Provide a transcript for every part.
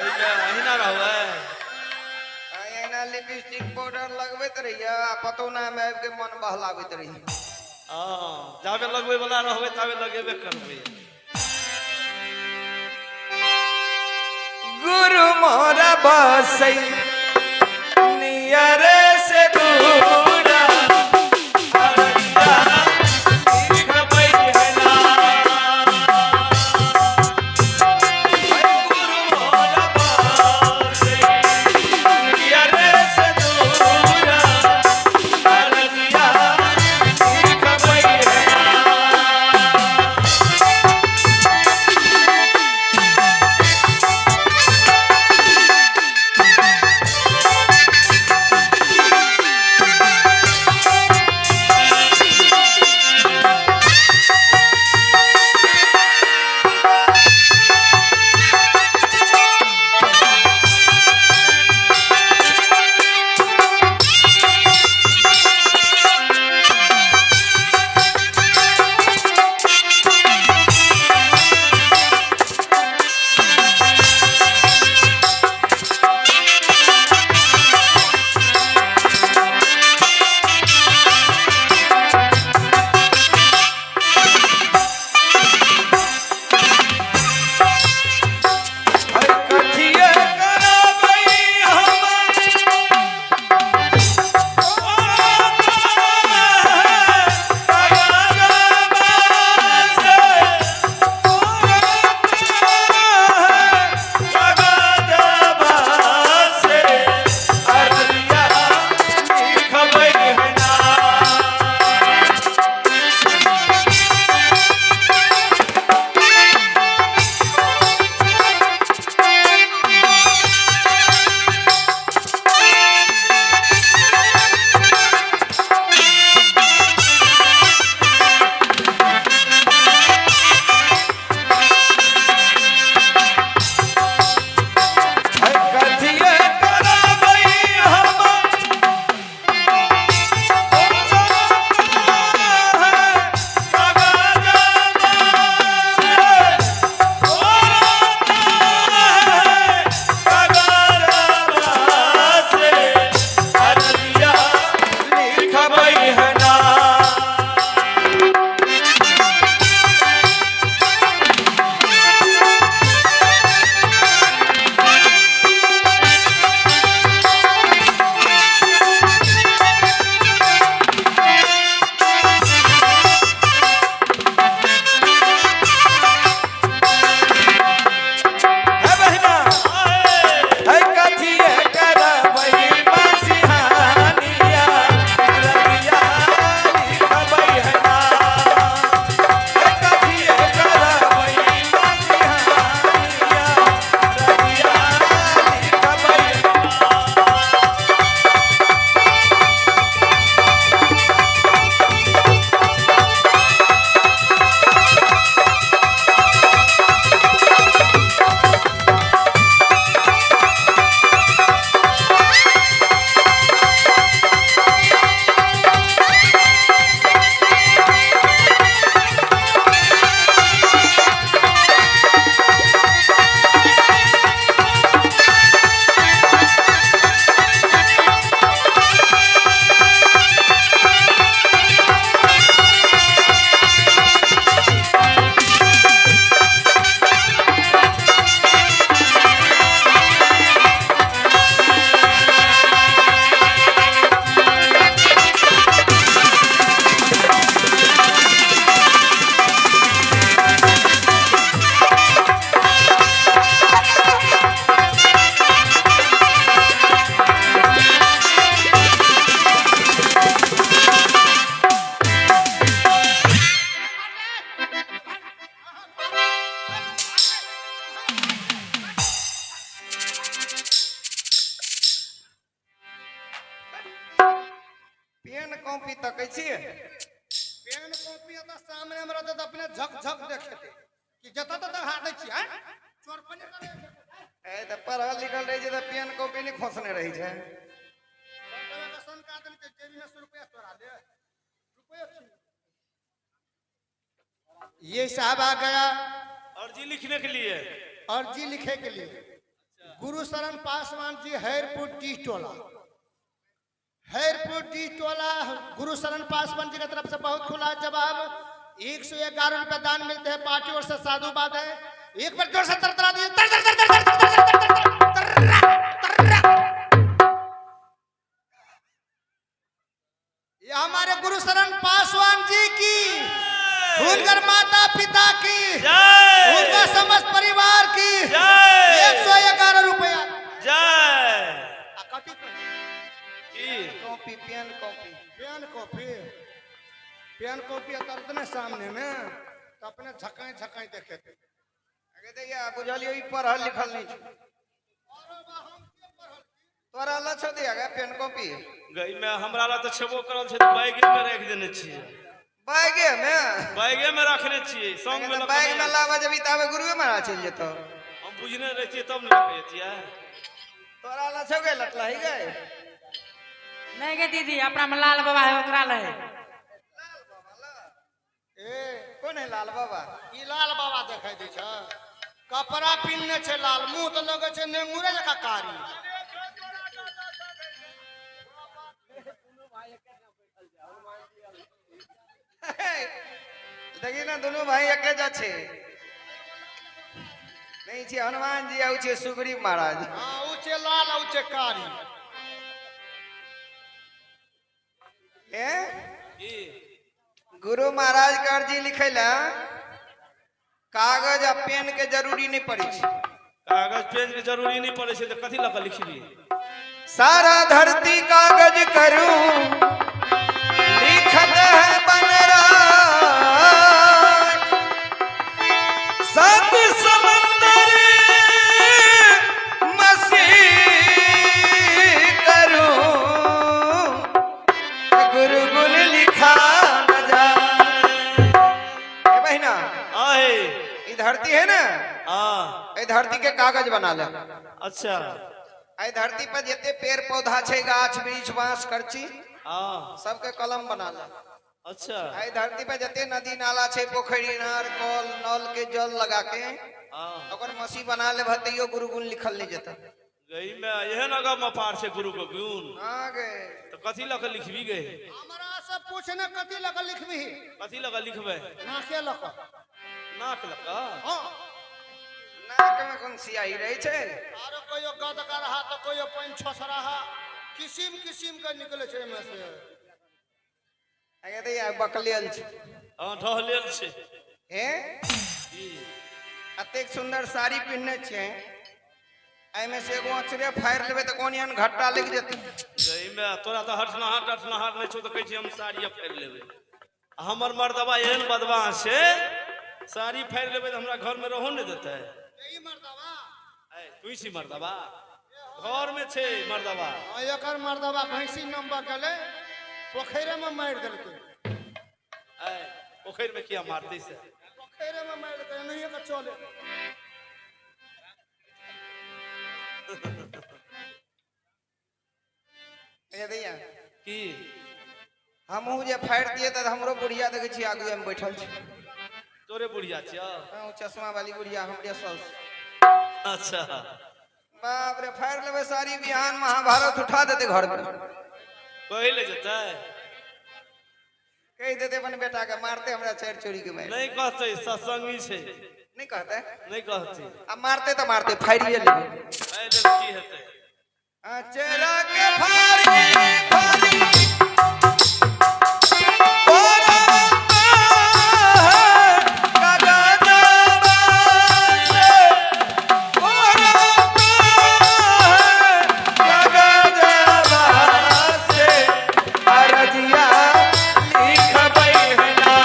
एहिमे अहिना रहबै। एना लिपस्टिक पाउडर लगबैत रहिए आ पतो ना मे आबि के मन बहलाबैत रहिए। हँ, जाबे लगबै वाला रहबै ताबे लगेबे करबै। गुरु मोरा बसै नियर से दूरा अररिया लिखबै है नाम। गुरु मोरा बसै नियर से दूरा अररिया लिखबै है नाम। हर कथिए करबै हम कथिए करबै हम लिखबै है नाम। है बहिना है कथिए करबै मसिहानिया रतिया लिखबै है नाम। है कथिए करबै मसिहानिया रतिया लिखबै है पेन कॉपी तकै छियै। पेन कॉपी एतऽ सामने मे रहतै तऽ अपने झक झक देखेतै कि जतऽ ततऽ हाथ दै छियै आँय? चोरपने करै छै। ए तऽ पढ़ल लिखल रहै छै तऽ पेन कॉपी नहि खोसने रहै छै। डॉक्टर के सनका देलकै जेबी में से रुपया चोरा ले रुपया छीन। ये साहब आ गया अर्जी लिखने के लिए। अर्जी लिखे के लिए। गुरुशरण पासवान जी हैरपुर टी टोला, हैरपुर टी टोला गुरुशरण पासवान जी की तरफ से बहुत खुला जवाब। 111 रुपया दान मिलते हैं पार्टी और से, साधुवाद है। एक बार जोर से तरतरा दीजिए, तर तर तर तर तर तर तर तर तर तर। ये हमारे गुरुशरण पासवान जी की, उनकर माता पिता की, जय। उनका समस्त परिवार की। जय। 111 रुपया। जय। आ, कथी? की? Copy, pen copy. Pen copy, pen copy अतर ने सामने में तो अपने झकाई झकाई देखे थे। अगे दैया, बुझलियो, ई पढ़ल लिखल नहीं छै। तोरा लछो दिया गे पेन कॉपी? गई में हमरा ला तऽ छेबो करल छै तऽ बैगे में राखि देने छियै। बैगे में? बैगे में रखने छियै संग में। अगे लऽ तऽ कऽ बैग में नहि। लाबऽ जेबही ताबे गुरुए महाराज चलि जेतौ। हम बुझने रहै छियै तब ने लऽ कऽ जैतियै। तोरा लछो गे लटलही गे? नहीं गे दीदी, अपना में लाल बाबा है, ओकरा ले। लाल बाबा ला? ए। कोन है लाल बाबा? ई लाल बाबा देखाई दै छै, कपड़ा पिन्हने छै लाल, मुंह तऽ लगै छै नेंगुरे जकाँ कारी। देखी ने, दुनू भाई एके जा छै। नहीं छै हनुमान जी, आउ छै सुग्रीव महाराज। हाँ, ऊ छै लाल, ऊ छै कारी। ए। की? गुरु महाराज के अर्जी लिखै ला कागज आ पेन के जरूरी नहीं पड़ै छै। कागज पेन के जरूरी नहि पड़ै छै तऽ कथी लऽ कऽ लिखबी? सारा धरती कागज करूं, लिखत है बनराय। सत समंदर मसी करूं, गुरु गुण लिखा न जाए। ए बहिना। आहे। ई धरती है ना? हाँ। ए धरती के कागज बना ले। अच्छा। एहि धरती पर जते पेड़ पौधा छै, गाछ वृक्ष, बांस, करची, सबके कलम बना ले। अच्छा। एहि धरती पर जते नदी नाला छै, पोखरि, इनार, कल नल के जल लगा के ओकर मसी बना लेबह, तैयो गुरु गुण लिखल नहीं जेतै। गई में एहन अगम अपार छै गुरु के गुण। हाँ गे। तऽ कथी लऽ कऽ लिखबी गे? हमरा से पूछने कथी लऽ कऽ लिखबही? कथी लऽ कऽ लिखबै? नाके लऽ कऽ। नाक लऽ कऽ? हाँ। नाक में कोन सियाही रहै छै? आरो कहियो गदगर रहा तऽ कहियो पानि छोसराहा, किसिम किसिम के निकले छै एहिमे से। अगे दैया, बकलेल छै। हँ, ढहलेल छै। हे। की? एतेक सुंदर साड़ी पहिनने छै, एहिमे से एगो अचरे फाड़ि लेबै तऽ कोन एहन घट्टा लागि जेतै। गई में तोरा तऽ हटनाहट अटनाहट नहि छौ तऽ कहै छी हम साड़िये फाड़ि लेबै। आ हमर मर्दबा एहन बदमाश छै, साड़ी फाड़ि लेबै तऽ हमरा घरमे रहो नहि देतै। ई मर्दबा? ऐ, तू छी मर्दबा, घरमे छै मर्दबा। हाँ, एकर मर्दबा भैंसी नंबर गेलै, पोखरे में मारि देलकै। ऐ, पोखरिमे किया मारतै से? पोखरे में मारि देलकै, एनाहिए के चले। हे दैया। की? हमहूँ जे फाड़ि दियै तऽ हमरो बुढ़िया देखै छियै आगुए मे बैठल छै। तोरे बुढ़िया छियौ? हाँ, ओ चश्मा वाली बुढ़िया हमरे साउस। अच्छा। बाप रे, फाड़ि लेबै साड़ी, बिहान महाभारत उठा देतै घर में। कहै ले जेतै? कहि देतै अपन बेटा के, मारते हमरा चारि चोरी के मारि। नहि कहतै, सत्संगी छै। नहीं कहते? नहि कहतै। आ मारते तऽ मारते, फाड़िए लेबै। फाड़ि लेबै, की हेतै? अचरा के फाड़ी फाड़ी परत कागजबा से, परत कागजबा से अरजिया लिखबै ना।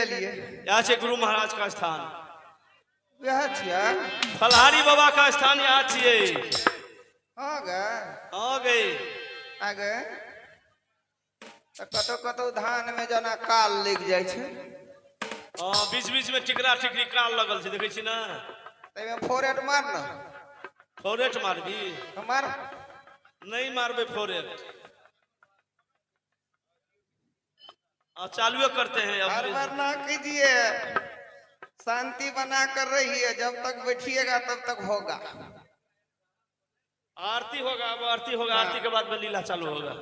गेलियै। यहाँ छै गुरु महाराज का स्थान। वएह छियै। फलहारी बाबा का स्थान यहाँ छियै। हँ गे। हाँ गई। आ गे, तऽ कतौ कतौ धान मे जेना काल लागि जाइ छै। हाँ, बीच बीच में टिकरा टिकरी काल लगल छै, देखै छी ने? ताहिमे फोरेट मार न। फोरेट मारबी? मार। नहीं मारबे फोरेट। हाँ, चालुए करते हैं अब। हर बार ना कीजिए, शांति बना कर रहिए, जब तक बैठिएगा तब तक होगा। आरती होगा, अब आरती होगा, आरती के बाद में लीला चालू होगा।